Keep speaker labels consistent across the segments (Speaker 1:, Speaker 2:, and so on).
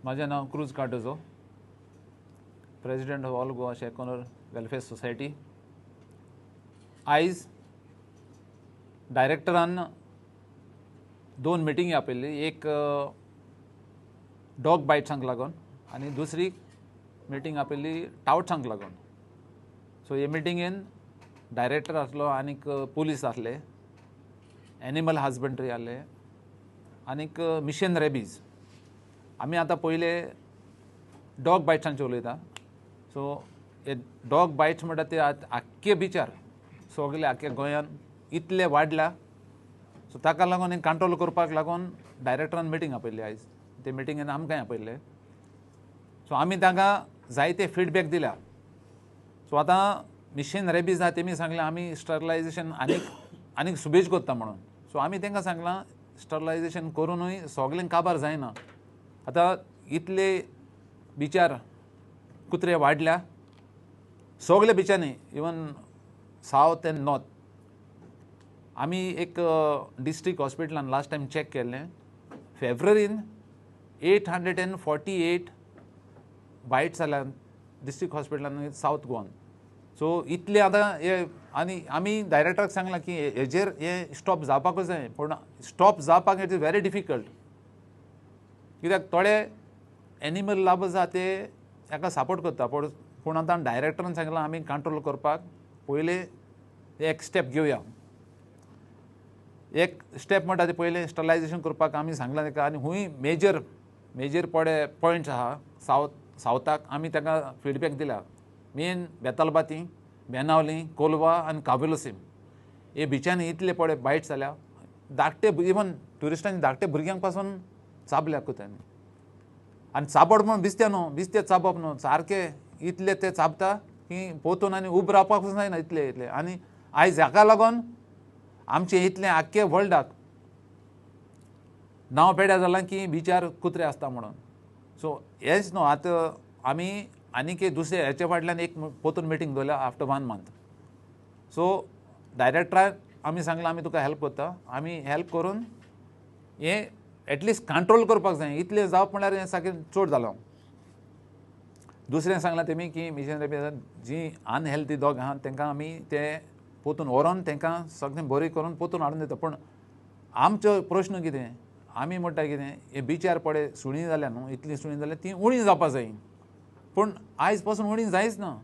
Speaker 1: म्हजें नांव Cruz Cardozo, president of all Goa shack owner welfare society. आयज डायरेक्टरान दोन मिटिंगी आपयल्ली, एक डॉग बायट्सांक लागून आनी दुसरी मिटींग आपयल्ली टावट्सांक लागून. सो हे मिटिंगेन डायरेक्टर आसलो आनीक पुलीस आसले, एनिमल हजबंड्री आसले आनीक मिशन रेबीज. आमी आतां पयले डॉग बायट्सांचे उलयता. सो हे डॉग बायट्स म्हणटा ते आख्खे बिचार सगळे आख्खे गोंयान इतले वाडल्या. सो ताका लागून हे कंट्रोल करपाक लागून डायरेक्टरान मिटींग आपयल्ली आयज. ते मिटिंगेन आमकांय आपयल्ले. सो आमी तांकां जायते फिडबॅक दिल्या. सो आतां मिशन रेबीज आहा तेमी सांगलें आमी स्टरलायजेशन आनीक आनीक सुबेज करता म्हणून. सो आमी तांकां सांगलां स्टरलायजेशन करुनूय सगळें काबार जायना. आतां इतले बिचार कुत्रे वाडल्या सगळे बिचांनी, इवन सावथ एंड नॉर्थ. आमी एक डिस्ट्रिक्ट हॉस्पिटलान लास्ट टायम चॅक केल्लें, फेब्रुवारीन 848 बायट्स जाल्या डिस्ट्रिक्ट हॉस्पिटलान सावथ गोवान. सो इतले आतां हे आनी आमी डायरेक्टराक सांगलां की हेजेर हे स्टॉप जावपाकूच जाय, पूण स्टॉप जावपाक it is very difficult. कित्याक थोडे एनिमल लवर्स आहा ते हाका सपोर्ट करता, पूण आतां डायरेक्टरान सांगलां आमी कंट्रोल करपाक पयलें एक स्टेप घेवया. एक स्टेप म्हणटा ते पयलें स्टरलायजेशन करपाक आमी सांगलां ताका. आनी खूंय मेजर मेजर पडे पॉयंट्स आहा सावथाक आमी ताका फिडबॅक दिल्या. मेन बेतालबाती, बेनावली, कोलवा आनी काबेलोसीम हे बिचांनी इतले पडे बायट्स जाल्या. धाकटे इवन ट्युरिस्टांनी धाकटे भुरग्यांक पासून चाबल्या कुत्र्यांनी. आनी चाबड म्हण बिस्ते न्हू, बिस्ते चाबप न्हू, सारके इतले ते चाबता की पोतून आनी उब रावपाकूच जायना इतले इतले. आनी आयज हाका लागून आमचें इतलें आख्खे वर्ल्डाक नांव पेड्यार जालां की बिचार कुत्रे आसता म्हणून. सो हेंच न्हू, आतां आमी आनीक दुसरे हेच्या फाटल्यान एक पोतून मिटींग दवरल्या आफ्टर 1 मंथ. सो डायरेक्टराक आमी सांगलां आमी तुका हेल्प करता, आमी हेल्प करून हें एटलिस्ट कंट्रोल करपाक जाय. इतलें जावप म्हणल्यार हें सारकें चड जालां. दुसरें सांगलां तेमी की मिशन रेबीज जी अनहेल्दी डॉग आहा तांकां आमी ते पोतून व्हरोन तांकां सगळें बरें करून पोतून हाडून दिता. पूण आमचो प्रश्न कितें, आमी म्हणटा कितें, हे बिचार पडे सुणी जाल्या न्हू, इतलीं सुणी जाल्या तीं उणी जावपा जाय, पूण आयज पासून उणी जायच ना,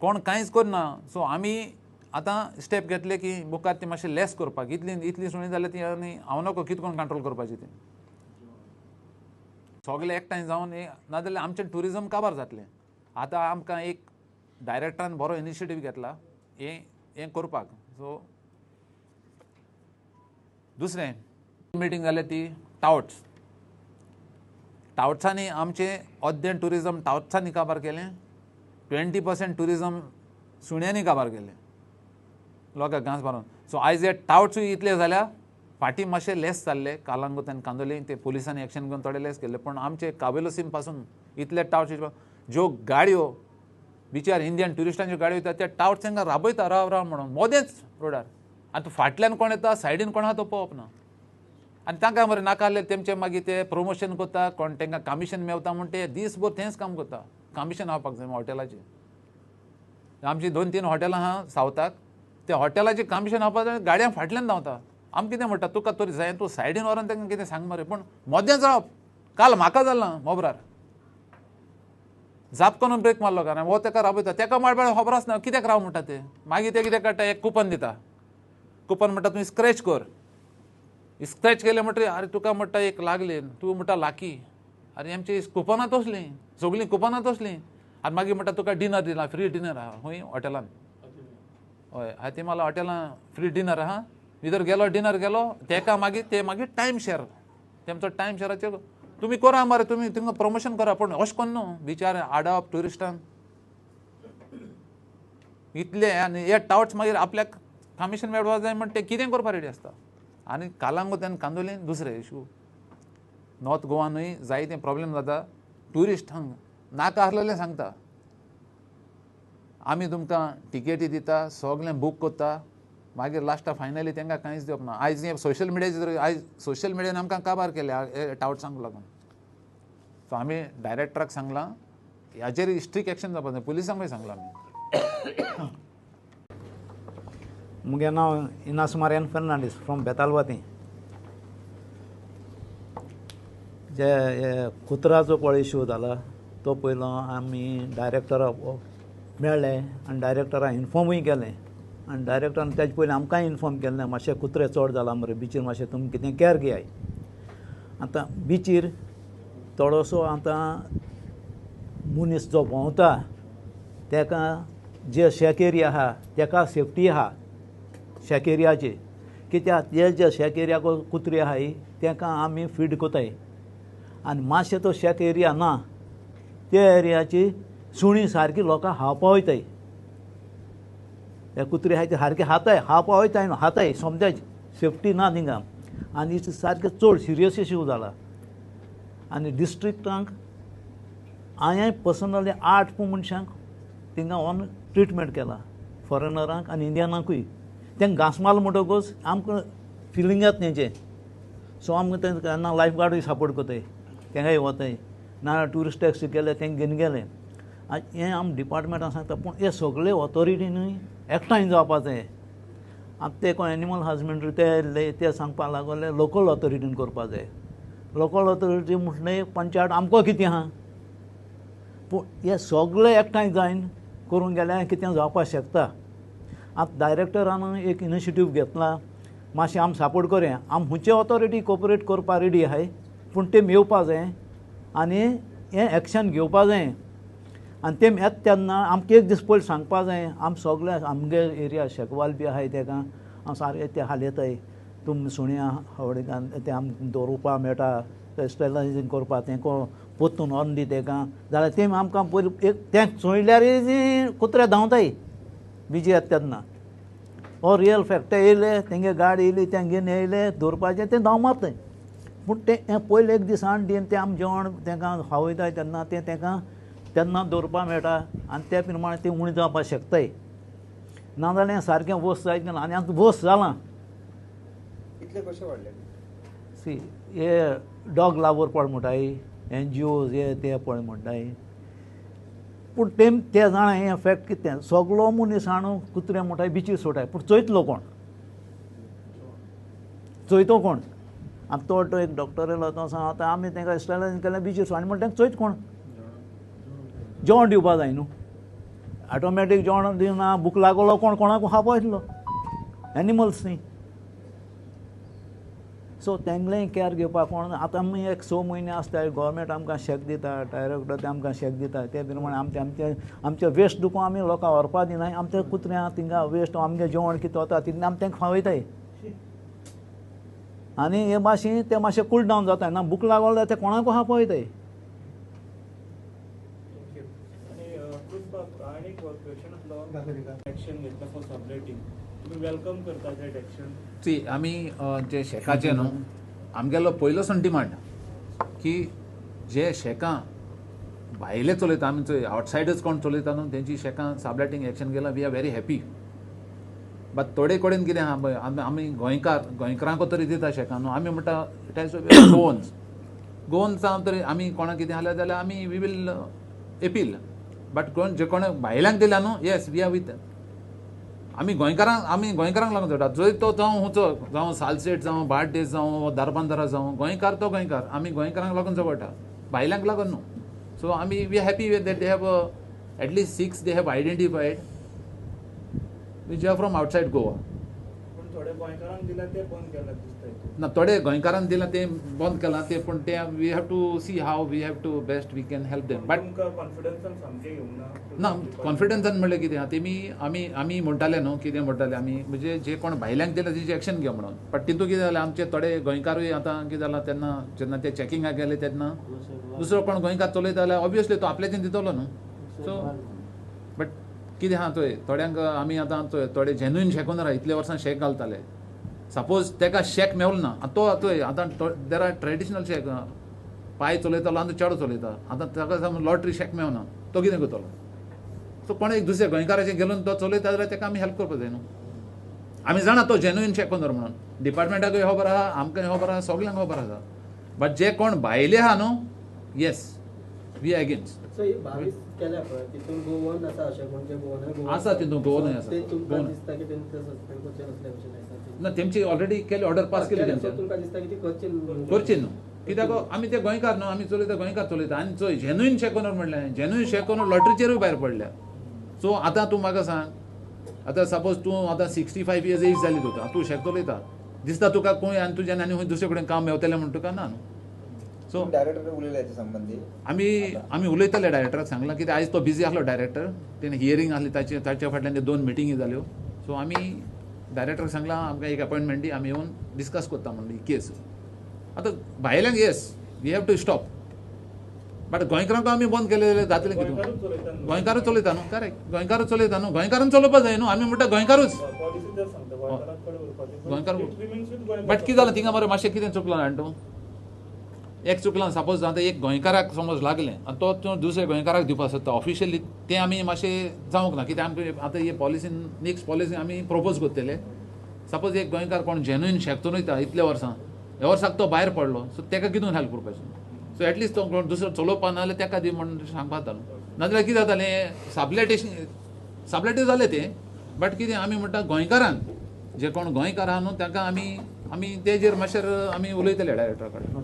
Speaker 1: कोण कांयच करना. सो आमी आतां स्टेप घेतले की मुखार ती मातशें लेस करपाक. इतली इतली सुणी जाल्या ती आनी हांव नको कितें कोण कंट्रोल करपाची ती सगळे एकठांय जावन, नाजाल्यार आमचें ट्युरिजम काबार जातलें. आतां आमकां एक डायरेक्टरान बरो इनिशिएटीव घेतला हें हें करपाक. सो दुसरें मिटींग जाल्या ती टावट्स. टावट्सांनी आमचें अर्दें ट्युरिजम टावट्सांनी काबार केलें, 20% ट्युरिजम सुण्यांनी काबार केलें लोकांक घांस मारून. सो आयज हे टावट्सूय इतले जाल्या, फाटीं मातशे लेस जाल्ले कालांगूत आनी कांदोली ते पुलिसांनी एक्शन घेवन थोडे लेस केल्ले, पूण आमचे काबेलोसीम पासून इतले टावट्स ज्यो गाडयो बिचार इंडियन ट्युरिस्टांच्यो गाडयो येता त्या टावट्स तांकां राबयता राव राव म्हणून मोदेंच रोडार. आतां फाटल्यान कोण येता सायडीन कोण आहा तो पळोवप ना. आनी तांकां मरे नाका आसले तेमचे मागीर ते प्रमोशन करता, कोण तांकां कमिशन मेवता म्हूण ते दीसभर तेंच काम करता. कमिशन हाडपाक जाय हॉटेलाचें. आमची 2-3 हॉटेलां आहा सावथाक, त्या हॉटेलाचें कमिशन हाडपाक जाय गाडयां फाटल्यान धांवता. आमी कितें म्हणटा तुका तरी जाय तूं सायडीन व्हरोन तांकां कितें सांग मरे, पूण मोदेंच रावप. काल म्हाका जालां मोबरार जाप करून ब्रेक मारलो कारण हो ताका राबयता, ताका मारपाक खबर आसना कित्याक राव म्हणटा ते. मागीर ते कितें काडटा, एक कुपन दिता, कुपन म्हणटा तुवें स्क्रॅच कर, स्क्रॅच केलें म्हणटकीर अरे तुका म्हणटा एक लागली, तूं म्हणटा लाकी, अरे आमची कुपनां तसलीं सगळीं कुपनां तसलीं. आनी मागीर म्हणटा तुका डिनर दिला, फ्री डिनर आहा खंय हॉटेलान, हय हातीमाला हॉटेलान फ्री डिनर आहा, भितर गेलो डिनर गेलो तेका मागीर ते मागीर टायम शेर, तेमचो टायम शेराचेर तुमी करा मरे, तुमी तुमकां प्रमोशन करा, पूण अशें करून न्हू बिचार आडप ट्युरिस्टांक इतले. आनी हे टावट्स मागीर आपल्याक कमिशन मेळपाक जाय म्हण ते कितें करपाक रेडी आसता. आनी कालांगूत आनी कांदोली दुसरे इशू, नॉर्थ गोवानूय जायते प्रॉब्लेम जाता. ट्युरिस्ट हांग नाका आसलेलें सांगता, आमी तुमकां टिकेटी दिता, सगळें बूक करता, मागीर लास्टाक फायनली तांकां कांयच दिवप ना. आयज हें सोशल मिडियाचेर, आयज सोशल मिडियान आमकां काबार केल्या टावट्सांक लागून. सो आमी डायरेक्टराक सांगलां हाजेर स्ट्रिक्ट एक्शन जावपाक जाय, पुलिसांकूय सांगलां आमी.
Speaker 2: मुगे नांव इनास मारियन फर्नांडीस फ्रॉम बेतालवाती. जे कुत्राचो पळय इशू जाला तो पयलो आमी डायरेक्टराक मेळ्ळे आनी डायरेक्टराक इन्फॉर्मूय केलें आनी डायरेक्टरान तेजे पयलीं आमकांय इन्फॉर्म केलें मातशे कुत्रे चड जाला मरे बिचीर मातशें तुमी कितें कॅर घेयाय. आतां बिचीर थोडोसो आतां मनीस जो भोंवता तेका जे शेक एरिया आहा तेका सेफ्टी आहा शेक एरियाची, कित्याक ते जे शेक एरिया कुत्रे आहाय तेका आमी फीड कोताय आनी मातशें तो शेक एरिया ना त्या एरियाची सुणी सारकी लोकांक खावपा वयताय, हे कुत्रे आहाय ते सारके खाताय, खावपा वयताय न्हू खाताय समजाय सेफ्टी ना थिंगा आनी सारकें चड सिरियस इशू जाला. आनी डिस्ट्रिक्टांक हांवें पर्सनली 8 मनशांक थिंगा ऑन ट्रिटमेंट केला, फॉरेनरांक आनी इंडियनांकूय. तेंकां घांस मारलो म्हणटकूच आमकां फिलींग येता तेंचें, सो आमकां तें केन्ना लायफ गार्डूय सपोर्ट करताय तेंकाय वताय, ना ट्युरिस्ट टॅक्सी केले तेंकां घेवन गेले. आनी हें आम डिपार्टमेंटान सांगता, पूण हे सगळे ऑथॉरिटीनूय एकठांय जावपा जाय. आतां ते कोण एनिमल हजबंड्री ते येयल्ले ते सांगपाक लागले लोकल ऑथॉरिटीन करपा जाय. लोकल ऑथॉरिटी म्हटलें पंचायत आमकां कितें आहा, पूण हे सगळे एकठांय जायन करूंक गेल्यार कितें जावपाक शकता. आतां डायरेक्टरान एक इनिशिएटीव घेतला, मातशें आमी सपोर्ट करया, आमी खंयचे ऑथॉरिटी कोऑपरेट करपाक रेडी आहाय, पूण तेम येवपा जाय आनी हें एक्शन घेवपा जाय. आनी तेम येता तेन्ना आमकां एक दीस पयलीं सांगपा जाय, आमी सगळे आमगे एरिया शेकवाल बी आहाय तेका हांव सारकें ते हालयताय, तुमी सुण्या आवडीकान ते आमकां दवरुपा मेळटा ते स्टेलायजींग करपा तेंको पोत्तून व्हरून दी तेका, जाल्यार तेम आमकां पयलीं एक तें चोयल्यार कुत्रे धांवताय बिजी येता तेन्ना. हो रियल फॅक्ट. ते येयले तेंगे गाडी येयली तें घेवन येयले दवरपाचें तें धांव मारताय, पूण तें पयलें एक दीस हाडून दीन तें आमी जेवण तेंकां खावयताय तेन्ना तें तेंकां तेन्ना दवरपाक मेळटा आनी त्या प्रमाणे तें उणें जावपाक शकताय. नाजाल्यार सारकें वस जायत गेलां आनी आतां वस जालां.
Speaker 3: इतलें कशें वाडलें?
Speaker 2: सी हे डॉग लावर पळ म्हणटाय, एनजीओज हे ते पळ म्हणटाय, पूण तेम ते जाणा हें फॅक्ट कितें सगलो मनीस हाणू कुत्रे म्हणटाय बिचीर सोडाय, पूण चोयतलो कोण, चोयतो कोण. आतां तो तो एक डॉक्टर येयलो तो सांग आतां आमी तेंकां स्टेलायज केल्यार बिचीर सोड, आनी म्हणटा तेंकां चोयत कोण, जेवण दिवपा जाय न्हू, ऑटोमॅटीक जेवण दिवना भूक लागलो कोण कोणाकू खावपा येतलो, एनिमल्स न्ही. सो तेंगलें कॅर घेवपाक कोण. आतां आमी एक 6 म्हयने आसता गोवोरमेंट आमकां शेक दिता, डायरेक्टर ते आमकां शेक दिता, ते प्रमाणे आमचे आमचे आमचे वेस्ट दुखो आमी लोकांक व्हरपा दिनाय, आमच्या कुत्र्यां थिंगा वेस्ट आमगें जेवण कितें वता तितलें आमी तेंकां खावयताय आनी हे मातशें ते मातशें कूल डावन जाता ना, भूक लागलो जाल्यार ते कोणाकू खावपा वयताय.
Speaker 1: सी आमी जे शेकाचे न्हू आमगेलो पयलोसून डिमांड की जे शेकां भायले चलयता आमी चोय आवटसायडर्स कोण चलयता न्हू तेंची शेकां सबलेटींग एक्शन गेला, we are very happy. But थोडे कडेन कितें आहा पळय आमी गोंयकार गोंयकारांक तरी दिता शेकां न्हू, आमी म्हणटा it has to be Goans, Goans तरी आमी कोणाक कितें आसलें जाल्यार आमी we will appeal. But कोण जे कोण भायल्यांक दिल्या न्हू, येस we are with. आमी गोंयकारांक आमी गोंयकारांक लागून चडटा, जंय तो जावं हुंचो जावं सालसेट जावं बार्देस जावं धारबांदरा जावं, गोंयकार तो गोंयकार, आमी गोंयकारांक लागून झगडटा, भायल्यांक लागून न्हू. सो आमी we happy with that they have at least 6 they have identified which are from outside Goa.
Speaker 3: थोडे गोंयकारांक दिला ते बंद केला दिसता
Speaker 1: ना, थोडे गोंयकारांक दिला ते बंद केला ते, पूण ते we have to see how we have to best we can help them. But
Speaker 3: कॉन्फिडन्सान सामकें घेवंक
Speaker 1: ना, ना कॉन्फिडन्सान म्हणलें कितें आहा तेमी आमी आमी म्हणटाले न्हू कितें म्हणटाले आमी म्हणजे जे कोण भायल्यांक दिला तेजी एक्शन घे म्हणून. बट तितून कितें जालें आमचे थोडे गोंयकारूय आतां कितें जालां तेन्ना जेन्ना ते चॅकिंगाक गेले तेन्ना दुसरो कोण गोंयकार चलयता जाल्यार ऑब्वियसली तो आपल्याच्यान दितलो न्हू. सो बट कितें आहा थंय थोड्यांक आमी आतां थोडे जेन्युइन शेक आहा, इतले वर्सां शेक घालताले, सपोज तेका शेक मेवलो ना तो थंय आतां there are traditional शेक, पांय चलयतालो आतां चेडो चलयता, आतां ताका समज लॉटरी शेक मेवना तो कितें करतलो. सो कोण एक दुसऱ्या गोंयकाराचें गेलो तो चलयता जाल्यार ताका आमी हेल्प करपाक जाय न्हू. आमी जाणा तो जेन्युइन शेक ओनर म्हणून, डिपार्टमेंटाकूय खबर आहा, आमकांय खबर आहा, सगल्यांक खबर आसा. बट जे कोण भायले आहा न्हू Yes, we against.
Speaker 4: So ही 22 केल्या पळय तितून गोवन आसा अशें कोण गोवन
Speaker 1: आसा तितून गोवन आसा.
Speaker 4: ते तुमकां दिसता की तेंकां सस्पेंड करचें असले भशेन आसा?
Speaker 1: ना, तेमची ऑलरेडी केली, ऑर्डर पास केली तेंच्यान.
Speaker 4: तुमकां दिसता की ती करची
Speaker 1: करची न्हू, कित्याक आमी ते गोंयकार न्हू, आमी चलयता गोंयकार चलयता. आनी चोय जेन्युइन शॅक ओनर म्हणलें, जेन्युइन शॅक ओनर लॉटरीचेरूय भायर पडल्या. सो आतां तूं म्हाका सांग, आतां सपोज तूं आतां 65 इयर्स एज जाली तुका, तूं शॅक चलयता, दिसता तुका खंय आनी तुज्यान आनी खंय दुसरे कडेन काम मेवतलें म्हण तुका ना न्हू. सो
Speaker 5: डायरेक्टर उलयले हेच्या संबंदी?
Speaker 1: आमी आमी उलयताले डायरेक्टराक सांगलां, कित्याक आयज तो बिजी आसलो डायरेक्टर, तेणें हियरींग आसली ताचे, ताच्या फाटल्यान ते 2 मिटिंगी जाल्यो. सो आमी डायरेक्टराक सांगलां आमकां एक अपॉयंटमेंट दी, आमी येवन डिस्कस करता म्हणून ही केस. आतां भायल्यांक yes we have to stop, but गोंयकारांक आमी बंद केले जाल्यार जातलें कितें? गोंयकारूच चलयता न्हू, करेक्ट, गोंयकारूच चलयता न्हू, गोंयकारान चलोवपा जाय न्हू. आमी म्हणटा गोंयकारूच, गोंयकार. बट कितें जालें थिंगा मरे, मातशें कितें चुकलां जाणा तूं, एक चुकलां. सपोज आतां एक गोंयकाराक समज लागलें आनी तो तूं दुसऱ्या गोंयकाराक दिवपाक सोदता ऑफिशियली, तें आमी मातशें जावंक ना, कित्याक आमकां आतां ही पॉलिसी नेक्स्ट पॉलिसी आमी प्रपोज करतले. सपोज एक गोंयकार कोण जेन्युइन शॅक चलयता इतल्या वर्सां, ह्या वर्साक तो भायर पडलो, सो ताका कितून हेल्प करपाचें? सो एटलिस्ट तो कोण दुसरो चलोवपा ना जाल्यार ताका दी म्हण सांगपा जाता न्हू. नाजाल्यार कितें जातालें, साबलेटेशन साबलेटी जालें तें, बट कितें आमी म्हणटा गोंयकारांक, जे कोण गोंयकार आहा न्हू तांकां आमी आमी तेजेर मातशें आमी उलयतले डायरेक्टरा कडेन.